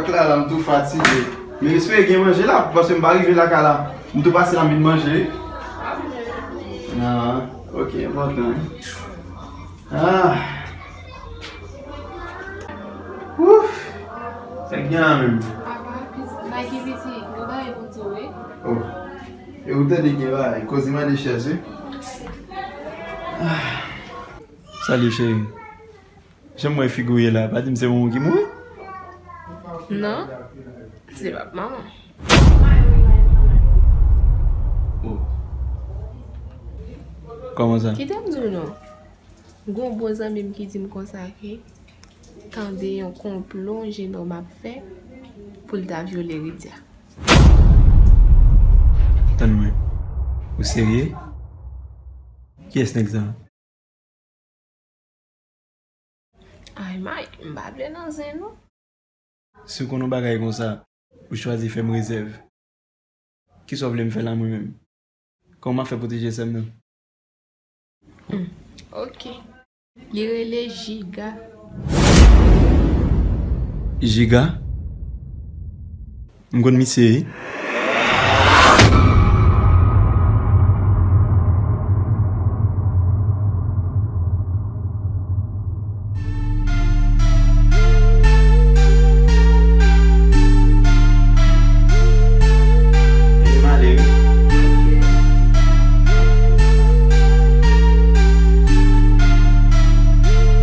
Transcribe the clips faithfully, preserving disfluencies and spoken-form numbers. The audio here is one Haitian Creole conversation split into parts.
La, la, m tou fatige. Men m espere gen manje la, paske m pa rive lakay la. M tou pase la, m vin manje. Ah, ok, enpòtan. Ah. Ouf. Sa k gen la menm? Apa, pitit, Nike pitit, nou ba e pou di wi. Oh. E ou tande gen bagay, koze mande chèz wi. Ah. Salut chérie. Jan m wè figi w ye la, pa di m se manman w ki mouri? Non, se pap manman. Oh. Kòman sa? Kite m di w non. Gon bon zanmi m ki di m konsa ke tande yon konplo yon jenòm ap fè pou l ta vyole Ridia. Tann mwen. Ou serye? Kiyès nèg sa? Ay, Mike, m pa vle nan zen, non. Si w konn yon bagay konsa, ou chwazi fè m rezèv. Kisa w vle m fè la mwen menm? Kòman m ap fè pwoteje sè m nan? Hmm, ok. Li rele Jiga. Jiga? M konn misye wi.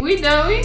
Wi, dan wi.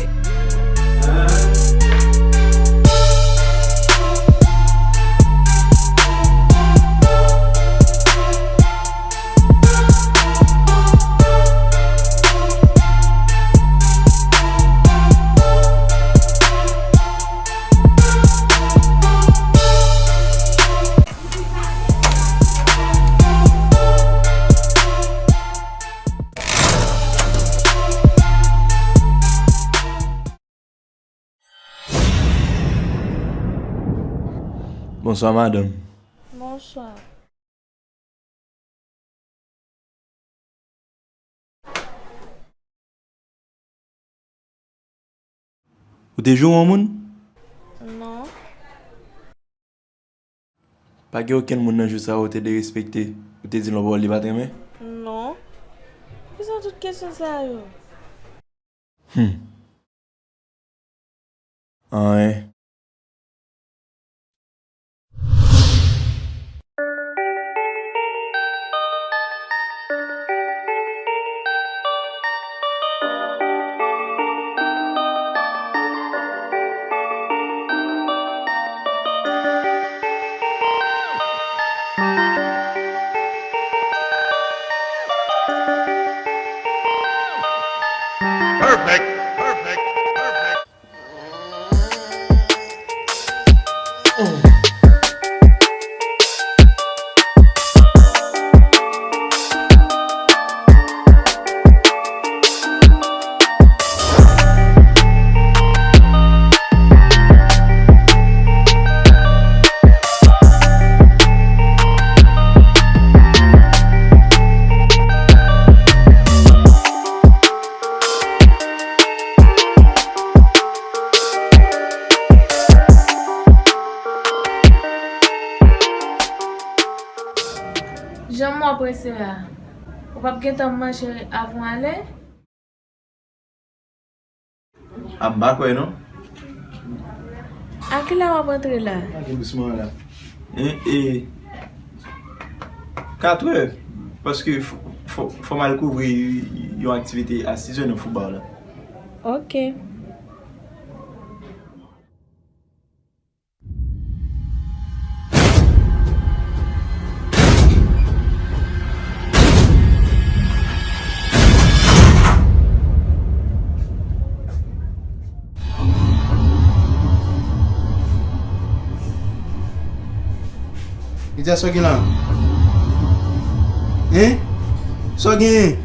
Bonswa, madanm. Bonswa. Ou te joure yon moun? Non. Pa gen okenn moun nan jou sa yo ou te derespekte, ou te di l yon pawòl li pa t renmen? Non. Poukisa tout kesyon sa yo? Hmm. Anyen. Perfect. Perfect. Perfect. Jan m wè w prese a, ou p ap gentan manje avan w ale? A, m pa kwè non. A kilè w ap antre la? Antre dousman la. E, e, katrè, paske fò, fò, fò m al kouvri yon aktivite a sizè nan foutbòl la. Ok. Li di a sa w gen la? Hein? Sa w genyen?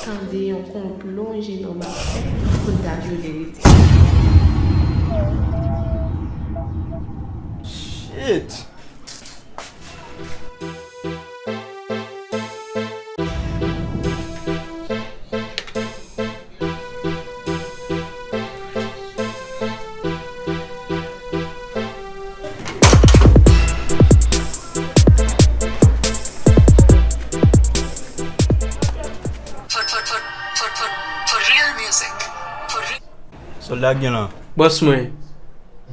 Tande yon konplo yon jenòm ap fè pou l ta vyole Ridia. Shit! Sòlda k gen lan. Bòs mwen,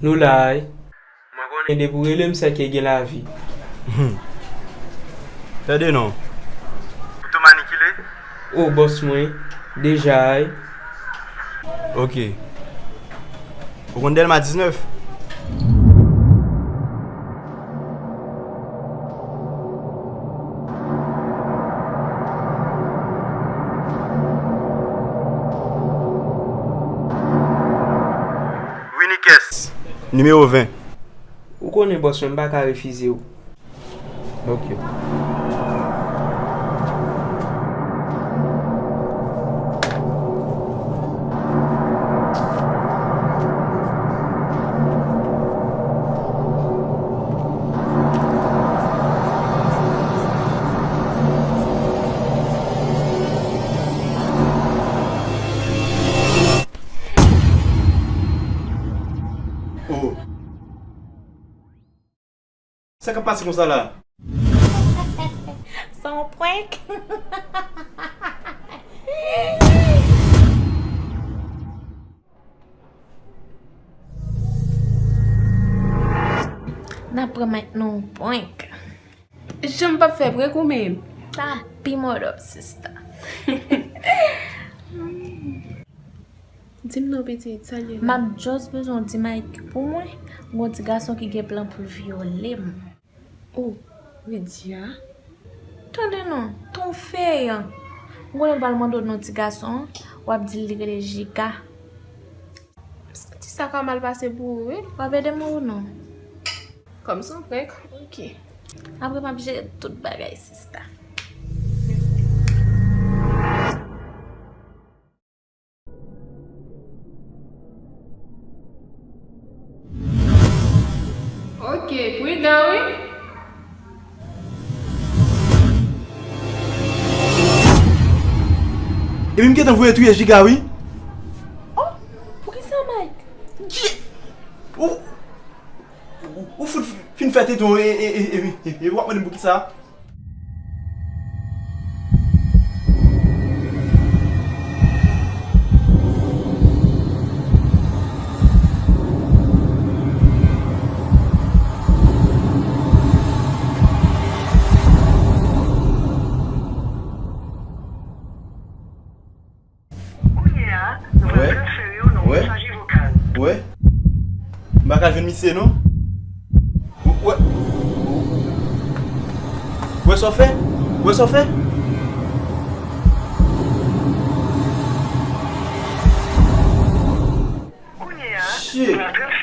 nou la wi. Mwen konnen depi w rele m, sèke gen lavi. Tande non. Ou tou manikile? O, bòs mwen, deja wi. Ok. Ou konn Dèlma diznèf? Winikès, nimewo ven. Ou konnen bòs mwen, m pa ka refize w. Ok. Oh. Sa k ap pase konsa la? Se yon prank. N ap pran Mike nan yon prank. Jan m p ap fè prank ou menm. Sa pi mòd ap, sista. Di m non, pitit, sa l ye la? M ap just bezwen w di Mike pou mwen, gon ti gason ki gen plan pou l vyole m. Oh, Vidya. Tande non, ton feyan. M konnen l pral mande w non ti gason an, w ap di l li rele Jiga. M santi sa ka mal pase pou ou, wi. W ap ede m ou non? Kòm se yon prank, ok. Apre m ap jere tout bagay, sista. Ok, pridan wi. Epi m gentan voye touye Jiga wi. Oh, poukisa Mike? Ou, ou, ou fout fin fè tete w e, e, e, e, e, e w ap mande m poukisa? Kounye a, nou pral transfere w nan yon mesaje vokal. Wè. M pa ka jwenn misye non. Wè. Wè sa w fè? Wè sa w fè? Kounye a, shit.